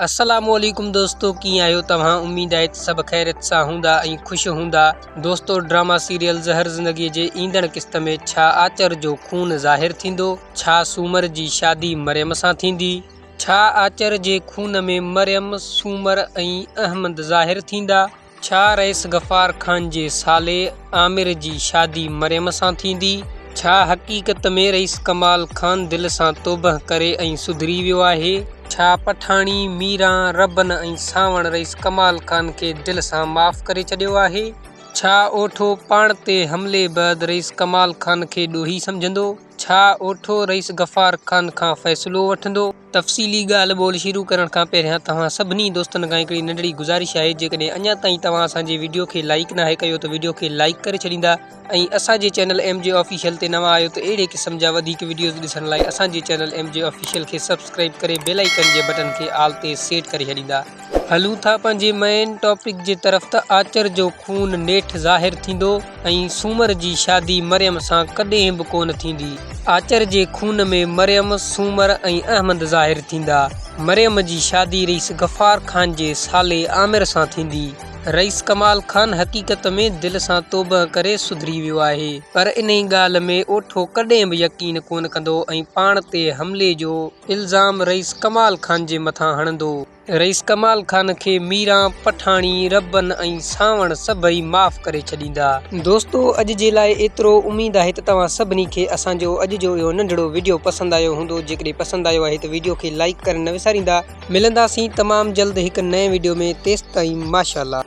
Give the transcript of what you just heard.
السلام عليڪم دوستو ڪيئن آهيو توهان اميد آهي ته سڀ خيريت سان هوندا ۽ خوش هوندا دوستو ڊراما سيريل زهر زندگي جي ايندڙ قسط ۾ ڇا آچر جو خون ظاهر ٿيندو ڇا سومر جي شادي مريم سان ٿيندي ڇا آچر جي خون ۾ مريم سومر ۽ احمد ظاهر ٿيندا ڇا رئيس غفار خان جي سالي عامر جي شادي مريم سان ٿيندي؟ ڇا حقيقت ۾ رئيس ڪمال خان دل سان توبهه ڪري ۽ سڌري ويو آهي؟ ڇا پٺاڻي، ميران، ربن ۽ سانوڻ رئيس ڪمال خان کي دل سان معاف ڪري ڇڏيو آهي؟ ڇا اوٺو پاڻ تي حملي بعد رئيس ڪمال خان کي ڏوهي سمجهندو؟ ڇا اوٺو رئيس غفار خان کان فيصلو وٺندو؟ تفصيلي ڳالهه ٻولهه شروع ڪرڻ کان پهريان توهان سڀني دوستن کان هڪڙي ننڍڙي گذارش آهي جيڪڏهن اڃا تائين توهان اسان جي وڊيو کي لائيڪ ناهي ڪيو ته وڊيو کي لائيڪ ڪري ڇڏيندا ۽ اسان جي چينل ايم جي آفيشل تي نوان آهيو ته اهڙي قسم جا وڌيڪ وڊيوز ڏسڻ لاء اسان جي چينل ايم جي آفيشل کي سبسڪرائيب ڪري بيل آئيڪن جي بٽن کي آل تي سيٽ ڪري ڇڏيندا. هلون ٿا پنهنجي مئين ٽاپڪ جي طرف ته آچر جو خون نيٺ ظاهر ٿيندو ۽ سومر جي شادي مريم سان ڪڏهن به ڪونه ٿيندي. آچر جي خون ۾ مريم، سومر ۽ احمد ظاهر ٿيندا. مريم جي شادي رئيس غفار خان جي سالي عامر سان ٿيندي. رئيس ڪمال خان حقيقت ۾ دل سان توبهه ڪري سڌري ويو آهي پر انهي ڳالهه ۾ اوٺو ڪڏهن به يقين ڪونه ڪندو ۽ پاڻ تي حملي جو الزام رئيس ڪمال خان جي مٿان هڻندو. رئيس ڪمال خان کي ميران، پٺاڻي، ربن ۽ سانوڻ سڀئي معاف ڪري ڇڏيندا. دوستو اڄ جي لاء ايترو اميد آهي ته توهان سڀني کي اسان جو اڄ جو اهو ننڍڙو وڊيو پسند آيو هوندو جيڪڏهن پسند آيو آهي ته وڊيو کي لائيڪ ڪرڻ نه وساريندا ملنداسين تمام جلد هڪ نئين وڊيو ۾ تيستائين ماشاءالله.